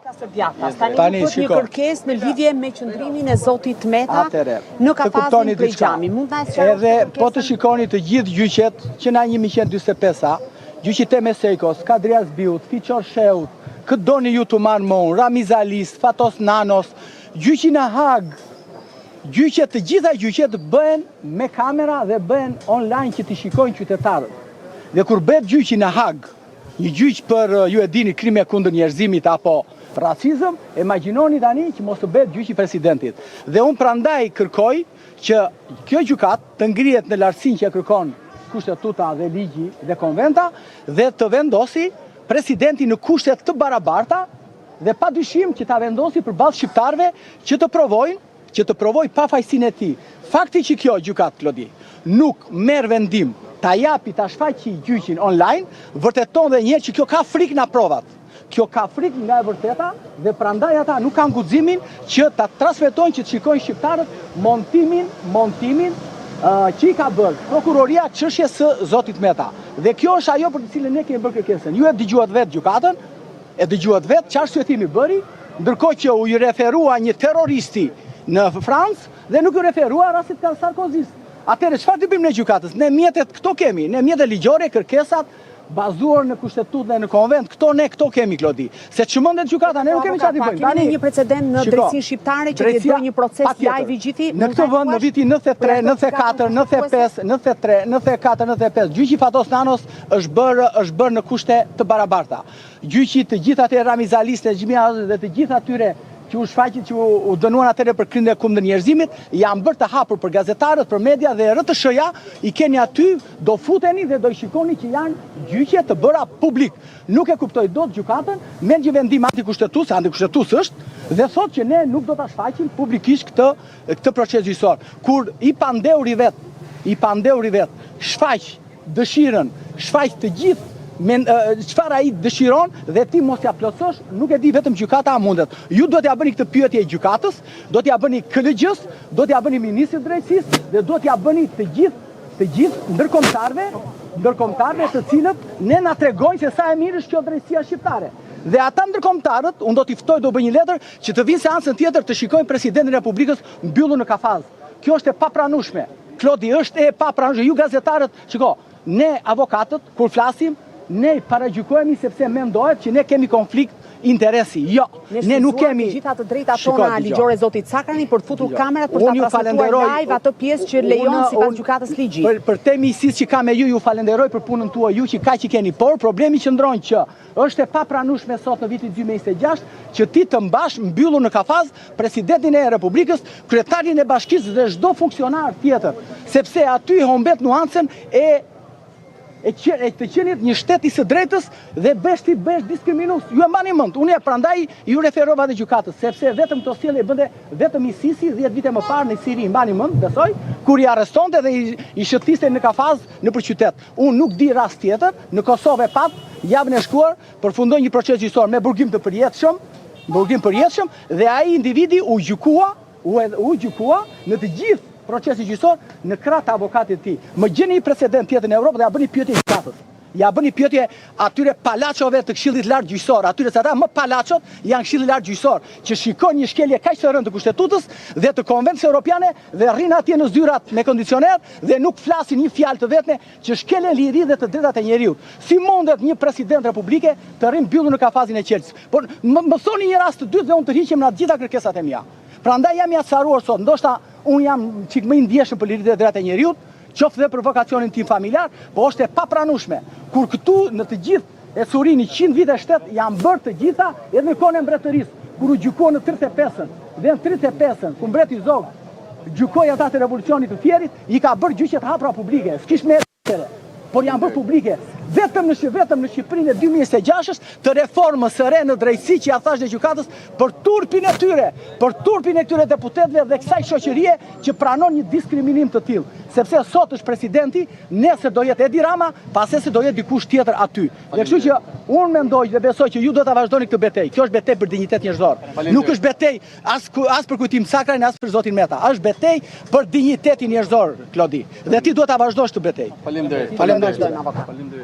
Majtas e djathtas. Tani, Tani ju bëtë një shiko. kërkesë në lidhje me qëndrimin e zotit Meta Atëre, në të kafazin kuptoni prej diçka. xhami. Mund na e sqarosh Edhe këtë po të kërkesën? shikoni të gjithë gjyqet që nga 1945-a, gjyqi i Teme Sejkos, Kadri Hazbiut, Fiqor Shehut, kë doni ju të marrë më unë, Ramiz Alisë, Fatos Nanos, gjyqi në Hagë, gjyqet, të gjitha gjyqet bëhen me kamera dhe bëhen online që t'i shikojnë qytetarët. Dhe kur bëhet gjyqi në Hagë, një gjyq për ju e dini krime kundër njerëzimit apo racizëm, imagjinoni tani që mos të bëhet gjyqi i presidentit. Dhe unë prandaj kërkoj që kjo gjykatë të ngrihet në lartësinë që e kërkon kushtetuta dhe ligji dhe konventa dhe të vendosi presidenti në kushte të barabarta dhe padyshim që ta vendosi përballë shqiptarëve që të provojnë që të provojë pafajësinë e tij. Fakti që kjo gjykatë Klodi nuk merr vendim ta japi ta shfaqi gjyqin online, vërteton dhe një herë që kjo ka frikë nga provat. Kjo ka frikë nga e vërteta dhe prandaj ata nuk kanë guximin që ta transmetojnë që të shikojnë shqiptarët montimin, montimin uh, që i ka bërë prokuroria çështjes së zotit Meta. Dhe kjo është ajo për të cilën ne kemi bërë kërkesën. Ju e dëgjuat vetë gjykatën, e dëgjuat vetë çfarë arsyetimi bëri, ndërkohë që u i referua një terroristi në Francë dhe nuk u referua rastit të Sarkozis. Atëherë çfarë të bëjmë ne gjykatës? Ne mjetet këto kemi, ne mjetet ligjore, kërkesat bazuar në kushtetutë dhe në konvent, këto ne këto kemi Klodi. Se çmendet gjykata, ne nuk kemi çfarë të Pa, bëjmë. kemi një precedent në shiko, drejtësinë shqiptare që të drejtësia- bëjë një proces patjetër. live i gjithi. Në Mund këtë ta vend në thuash? vitin 93, Përjashto 94, gjykatën 95, 93, 94, 95, gjyqi Fatos Nanos është bërë është bërë në kushte të barabarta. Gjyqi të gjithë atyre Ramiz Alisë, Nexhmi dhe të gjithë atyre që u shfaqit që u, u dënuan atëherë për krime kundër njerëzimit, janë bërë të hapur për gazetarët, për media dhe RTS-ja i keni aty, do futeni dhe do i shikoni që janë gjyqe të bëra publik. Nuk e kuptoj dot gjykatën, merr një vendim antikushtetues, antikushtetues është, dhe thotë që ne nuk do ta shfaqim publikisht këtë këtë proces gjyqësor. Kur i pandehuri vet, i pandehuri vet shfaq dëshirën, shfaq të gjithë men, çfarë ai dëshiron dhe ti mos ja plotësosh, nuk e di vetëm gjykata a mundet. Ju duhet t'ja bëni këtë pyetje gjykatës, do t'ja bëni KLGJ-s, do t'ja bëni ministrit të drejtësisë dhe do t'ja bëni të gjithë të gjithë ndërkombëtarëve, ndërkombëtarëve të cilët ne na tregojnë se sa e mirë është kjo drejtësia shqiptare. Dhe ata ndërkombëtarët, unë do t'i ftoj do bëj një letër që të vinë seancën tjetër të shikojnë presidentin e Republikës mbyllur në kafaz. Kjo është e papranueshme. Klodi është e papranueshme. Ju gazetarët, shiko, ne avokatët kur flasim, ne paragjykohemi sepse mendohet që ne kemi konflikt interesi. Jo, ne nuk kemi të gjitha të drejtat Shiko, tona dëgjoj. ligjore zoti Cakrani për të futur Dëgjoj. kamerat për ta Unë ju transmetuar falenderoj- live atë pjesë që lejon Unë- sipas unë- gjykatës ligji. Për për te miqësisë që kam me ju, ju falenderoj për punën tuaj, ju që kaq i keni, por problemi qëndron që është e papranueshme sot në vitin 2026 që ti të mbash mbyllur në kafaz presidentin e Republikës, kryetarin e bashkisë dhe çdo funksionar tjetër, sepse aty humbet nuancën e e, që, e të qenit një shtet i së drejtës dhe bësh ti bësh diskriminues. Ju e mbani mend, unë e prandaj ju referova dhe gjykatës, sepse vetëm këto sjellje bënte vetëm ISIS-i 10 vite më parë në Siri, mbani mend, besoj, kur i arrestonte dhe i, i shëtiste në kafaz në për qytet. Unë nuk di rast tjetër, në Kosovë e pat, javën e shkuar, përfundoi një proces gjyqësor me burgim të përjetshëm, burgim përjetshëm dhe ai individi u gjykua, u, u gjykua në të gjithë procesin gjyqësor në krah të avokatit të tij. Më gjeni një precedent tjetër në Europë dhe ja bëni pyetje gjykatës. Ja bëni pyetje atyre palaçove të Këshillit Lartë Gjyqësor, atyre se ata më palaçot janë Këshilli Lartë Gjyqësor, që shikojnë një shkelje kaq të rëndë të kushtetutës dhe të konventës europiane dhe rrinë atje në zyrat me kondicioner dhe nuk flasin një fjalë të vetme që shkelen liri dhe të drejtat e njeriut. Si mundet një president republike të rrinë mbyllur në kafazin e qelqës? Por më, më thoni një rast të dytë dhe unë tërhiqem nga të gjitha kërkesat e mia. Prandaj jam i acaruar sot, ndoshta unë jam çik më i ndjeshëm për liritë dhe drejtat e njeriut, qoftë dhe për vokacionin tim familjar, po është e papranueshme. Kur këtu në të gjithë ecurinë 100 vite shtet janë bërë të gjitha edhe në kohën e mbretërisë, kur u gjykua në 35-ën, dhe në 35-ën, ku mbreti Zog gjykoi ata të revolucionit të Fierit, i ka bërë gjyqet hapura publike. S'kish më por janë bërë publike. Vetëm në vetëm në Shqipërinë e 2026-ës të reformës së re në drejtësi që ja thash në gjykatës për turpin e tyre, për turpin e këtyre deputetëve dhe kësaj shoqërie që pranon një diskriminim të tillë, sepse sot është presidenti, nesër do jetë Edi Rama, pasnesër do jetë dikush tjetër aty. Dhe kështu që unë mendoj dhe besoj që ju do ta vazhdoni këtë betejë. Kjo është betejë për dinjitet njerëzor. Nuk është betejë as as për Kujtim Cakrajn, as për zotin Meta. Është betejë për dinjitetin njerëzor, Klodi. Dhe ti duhet ta vazhdosh këtë betejë. Faleminderit. Faleminderit. Faleminderit.